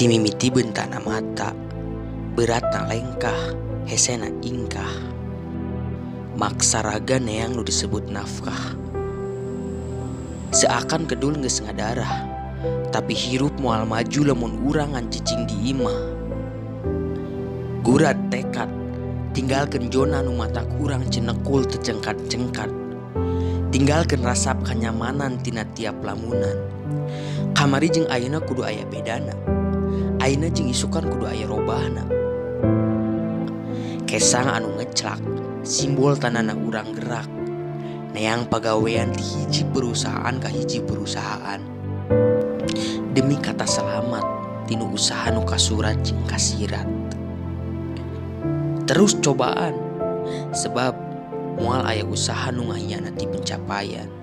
Ti mimiti beuntana mata, beuratna lengkah, hesena ingkah. Maksa raga neang nu disebut nafkah. Seakan kedul geus ngadarah, tapi hirup moal maju lamun urang ngan cicing di imah. Gurat tekad, tinggalkeun zona nu matak urang cenekul teu cengkat-cengkat. Tinggalkeun rasap kanyamanan tina tiap lamunan. Kamari jeung ayeuna kudu aya bedana. Ayeuna jeung isukan kudu aya robahna. Kesang anu ngeclak, simbol tandana urang gerak. Neang pagawean ti hiji perusahaan ka hiji perusahaan. Demi kata selamat tinu usaha nu kasurat jeung kasirat. Terus cobaan, sebab moal aya usaha nu ngahianati pencapaian.